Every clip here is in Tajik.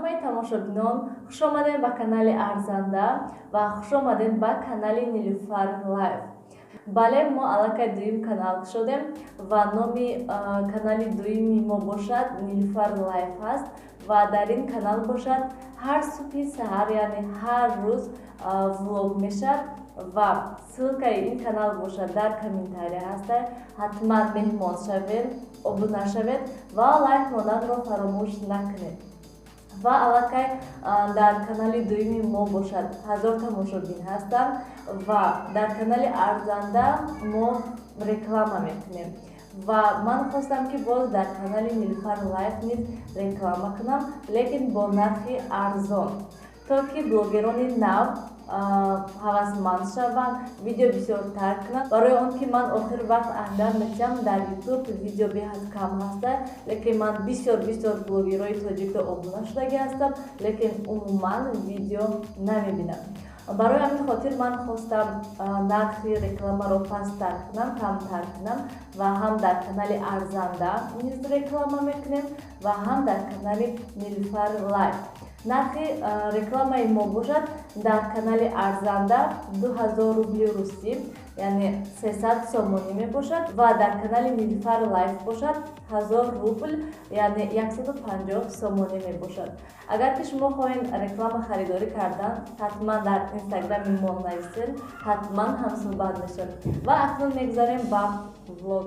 Ҳамаи тамошобинон, хуш омадем ба канали Арзанда ва хуш омадем ба канали Нилуфар Лайф. Бале, мо аллакай дуюм канал кушодем ва номи канали дуюми мо бошад Нилуфар Лайф ҳаст ва дар ин канал бошад ҳар субҳи саҳар, яъне ҳар рӯз влог мешавад ва ссылкаи ин канал бошад дар комментария ҳаста. Ҳатман меҳмон шавед, обуна шавед ва лайк монданро фаромӯш накунед. Ва аллакай дар канали дуюми мо бошад 1000 тамошобин ҳастанд ва дар канали Арзанда мо реклама мекунем ва ман хостам, ки боз дар канали Нилуфар Лайф низ реклама кунам, лекин бо нархи арзон, то ки блогерони нав ҳавасманд шаванд, видео бисёртар кунанд. Барои он ки ман охир вақт аҳамият медиҳам, дар Ютуб видео беҳад кам ҳаста, лекин ман бисёр бисёр блогерҳои тоҷикро обуна шудагӣ ҳастам, лекин умуман видео намебинам. Барои ҳамин хотир ман хостам нархи рекламаро пасттар кунам, камтар кунам ва ҳам дар канали Арзанда низ реклама мекунем ва ҳам дар канали Нилуфар Лайф. Нархи рекламаи мо бошад дар канали Арзанда 2000 рубли русӣ, яъне 300 сомонӣ мебошад ва дар канали Нилуфар Лайф бошад 1000 рубл, яъне 150 сомонӣ мебошад. Агар ки шумо хоҳед реклама харидорӣ кардан, ҳатман дар инстаграми мо нависед, ҳатман ҳамсӯҳбат мешавем. Ва акнун мегузарем ба влог.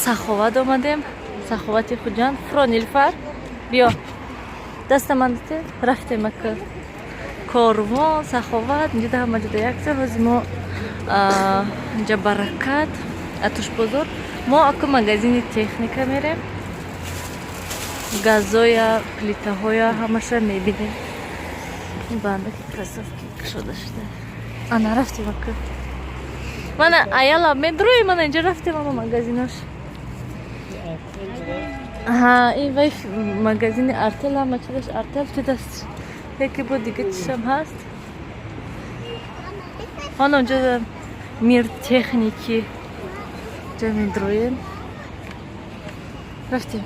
Саховат омадем, Саховати Хуҷанд. Фуро, Нилуфар, биё, дастаман дите, рафтем ака. Корвон, Саховат, инҷода ҳама ҷода якҷа. Ҳози мо инҷа Баракат, Атушбозор. Мо аку магазини техника мерем, газоя, плитаҳоя ҳамаша мебинем. Бандаки кроссовки кушода шуда. Ана, рафтем ака. Мана аяла медрои, мана инҷа рафтем ама магазинош. Ҳа, ин вай магазини Артел, ҳама чизаш Артел шудаст. Яке бо дига чишам ҳаст. Ҳона онҷо Мир техники ҷа медроем. Рафтем.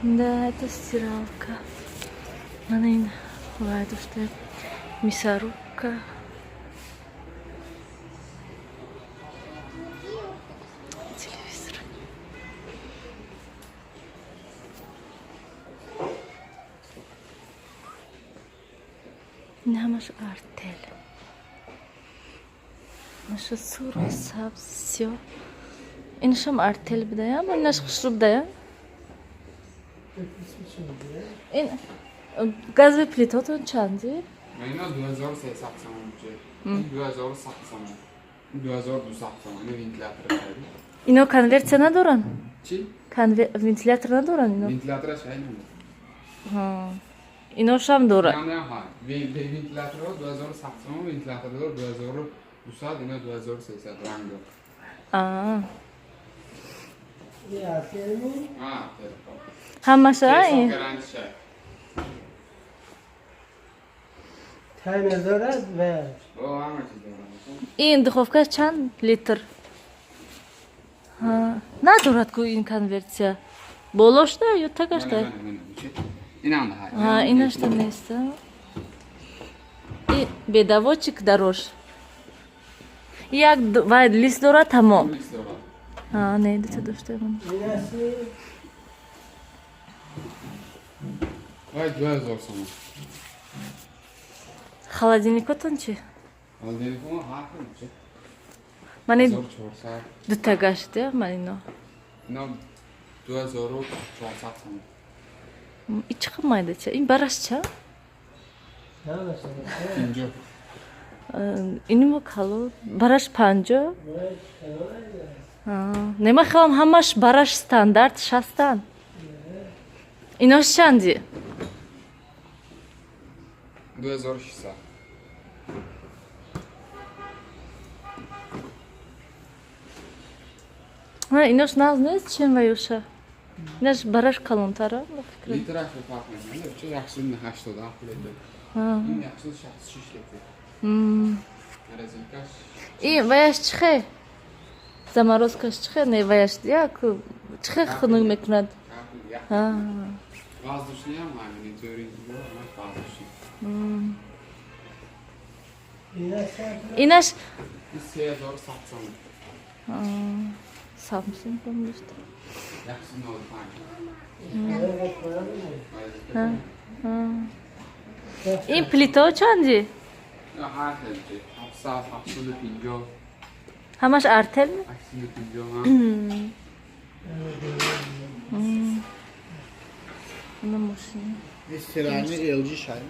Да, это стиралка. Мана ин вай дошта, мясорубка. Телевизор. Ин ҳамаш Артел. Наша сурх, сабз, сиёҳ. Инашам Артел будаям, инаш хушрӯ будаям. Ин газовый плитатон чанди? Ина 2300 сомон меше. Ин 2100 сомон. Ин 2200 сомон. Ина вентилятор хари. Ино конвекция надоранд? Чӣ? Вентилятор надоранд ино? Вентилятораш ҳай. Ҳа. Иношам дорад. Ина ҳай. Вентиляторо 2100 сомон, вентилятор 2200, ина 2300 ранг дор. Аа. А, телефон. Ҳамаша ин? Гарантия. Таймер дорад ва ҳама чиз дорад. Ин духовка чанд литр? Надорад ку ин конвертсия. Болошда ё тагашда? Инашта нест. И бедавочик дарош. Як вай лист дорад тамом. Не, дута дошта. Вай 2000 сомон. Холодильникотон чи? Холодильникон ҳар хел чи. Мани 1400. Дута гашт, ман ино. Ино 2400 сомон. И чӣ қадр майдача? Ин бараш ча? 50. Инимо кало бараш 50? Нема хелам ҳамаш бараш стандарт 60-тан. Инош чанди? 2600. Инош нағз нест, чем ваюша? Инаш бараш калонтара, ба фикрам. Литраш фарқ мекунад. Ча 187 литр. Ин 166 литр. Морозилкаш. Ин ваяш чӣ хе? Заморозкаш чӣ хе? Не ваяш як чӣ хе хунук мекунад? Воздушный ҳам ҳамин тӯри, воздушный. Инаш 3100 сомон. Samsung дошта. 195. Ин плитао чанди? Ҳар хел чи. 700, 750. Ҳамаш Артел? 850. Ина мошина. Сирани LG шай.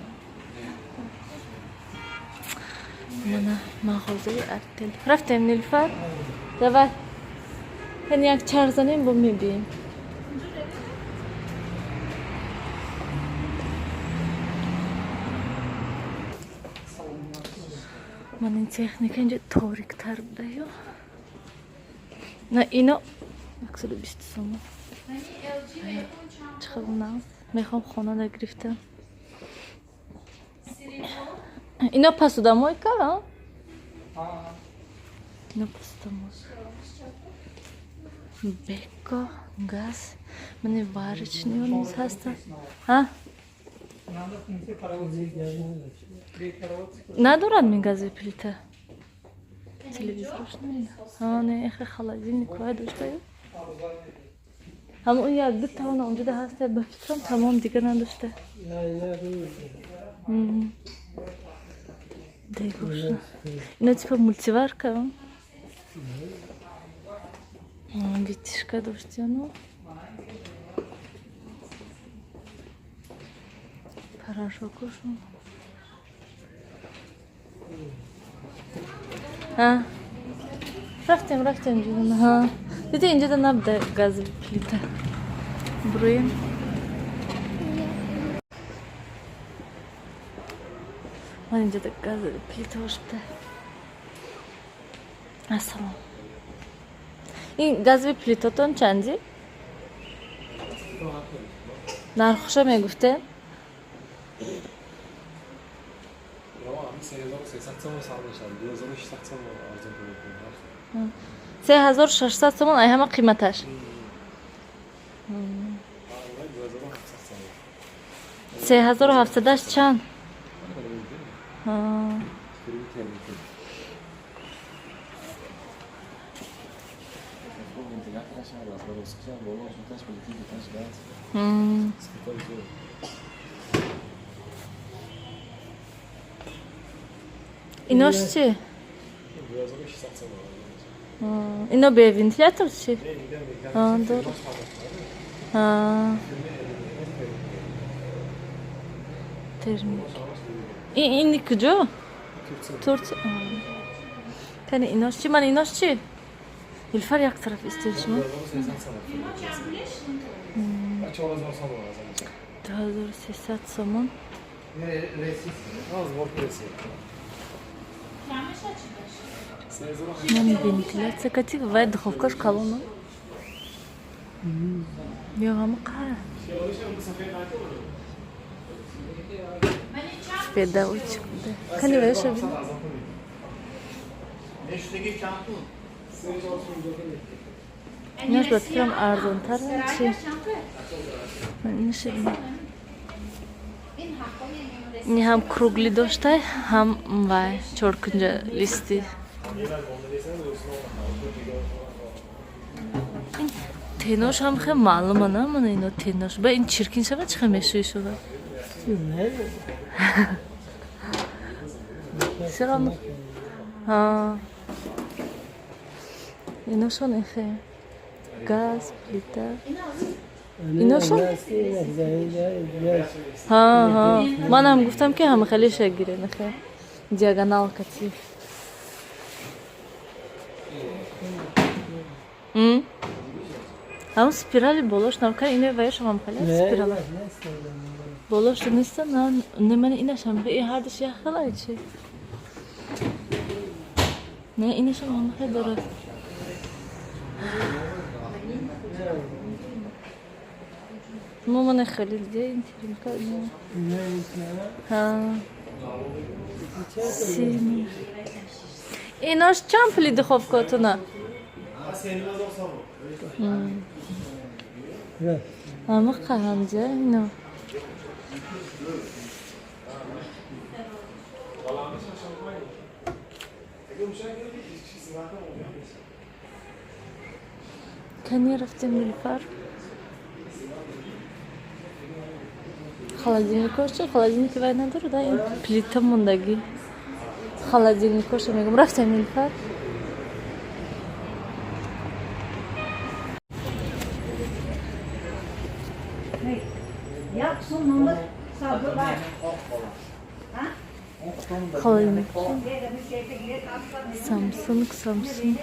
Мана мағозаи Артел. Рафтем, Нилфар? Давай. Яъне як чарх занем, бо мебием. Ман ин техника инҷо ториктар буда ё? На ино 120 сомон. Чӣ хел нағз. Мехоҳам хонада гирифтам. Ино посудомойка, а? Ино посудомойка. Беко, газ, мани варочниё низ ҳастанд. Надорад ми гази плита? Телевизорш не. Не, эхе холодильник вай доштаю. Ҳамон як ду тавона онҷода ҳаста, ба фикрам тамом дигар надошта. Дегоша. Ино типа мультиварка. Витишка доштяну. Порошокошу. Рафтем, рафтем ҷудана. Диди инҷода набуда гази плита. Бруем. Ман инҷода гази плита бошбуда. Ассалом. Ин газови плитотон чанди? Нархуша мегуфте? 3600 сомон ай ҳама қиматаш. 3700-аш чанд? Инош чи? Ино бе вентилятор чи? Термик. Ин куҷо? Турция. Кани инош чи? Ман инош чи? Нилфар як тараф истед шумо. 2300 сомон. Ман вентиляция кати вай духовкаш калона. Ё ҳама қара. Сафеда учи буда. Кани ваёша бин. Инаш ба фикрам арзонтар чи? Инаша бин. Ини ҳам кругли доштай, ҳам вай чоркунҷа листи. Тенош ҳам хеле маълума, на мана ино тенош. Ба ин чиркин шава чӣ хел мешӯӣ шува? Все равно. Ҳа. Иношон эхе. Газ, плита. Иношон? Ҳа, ҳа. Манам гуфтам ки ҳама хеле шагирен эхе. Диагонал кати. Ҳамн спирали болош навка ине ваяшам ҳам хеле спирала. Болош неста на не мани инашам и ҳардаш як хелай чи? Не инашам ҳам хеле дорад. Мо мана хеле дида ин термика не. Ҳа. Сини. Инош чанд пули духовкатона? Ама қаҳамҷа ино. Кани рафтем Нилуфар? Холодильникош чи? Холодильники вай надорад, да? Ин плита мондагӣ. Холодильникоша мегӯм. Рафтем Нилуфар? Холодильник. Samsung, Samsung.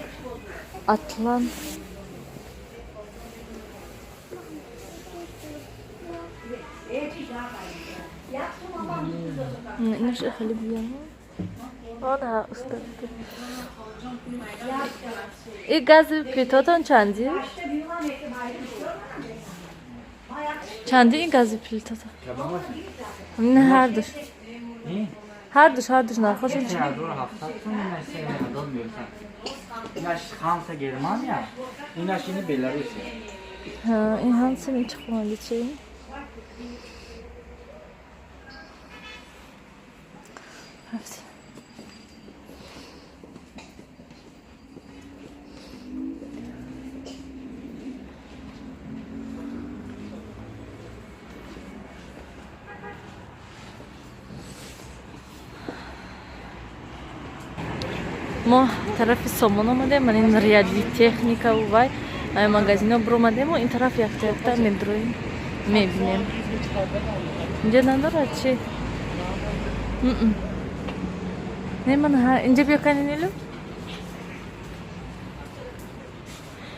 Атлан. Инаш хеле биям. Она устад. И гази плитотон чанди? Чанди ин гази плитотон? Не ҳардуш. Ҳардуш, ҳардуш нархошон чи? 3700 сом, инаш 3900. Инаш Ханса Германия, инаш ини Беларусия. Ҳа, ин Ханса ин чӣ хонанди чи? Рафтем. Мо тарафи Сомон омадем, ман ин ряди техникаву вай магазино биромадему, ин тараф якта якта медроем, мебинем. Инҷа надорад чи? Не ман ҳа, инҷа биё кани Нилу.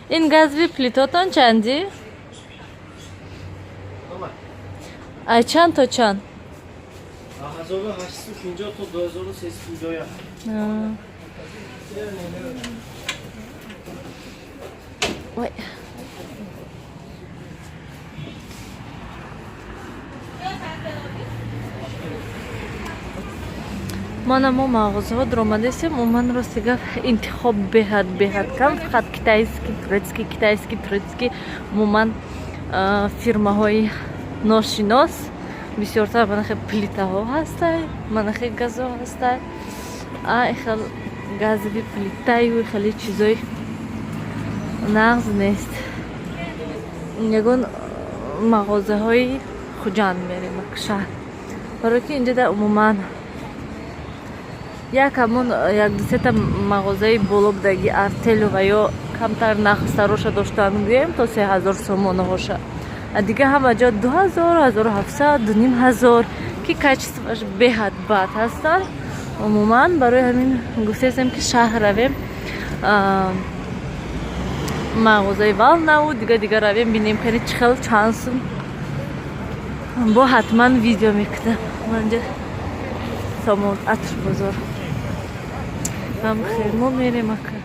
Ин газви плитотон чанди? Ай чанд то чанд? 1850 то 2351. Ой. Мана мо мағозаҳо даромадесем, умуман рости гап интихоб беҳад беҳад кам, фақат китайский, турецкий, китайский, турецкий, умуман фирмаҳои ношинос бисёртар манахе плитаҳо ҳастай, манахе газо ҳастай, а ихел газови плитаю хеле чизои нағз нест. Ягон мағозаҳои Хуҷанд мерем, шаҳр, барои ки инҷа да умуман як ҳамон як дусета мағозаи боло будаги Артелу ва ё камтар нағзтароша доштан гӯем то 3000 сомонаҳоша, а дига ҳама ҷо 2000, 1700, 2500 ки качествоаш беҳад бад ҳастанд. Умуман барои ҳамин гуфтаистем ки шаҳр равем, мағозаи Валнаву дига дига равем, бинем кани чӣ хел чанд сум. Бо ҳатман видео мекунам. Манҷа Сомон атр бозор ҳам хел мо мерем ака.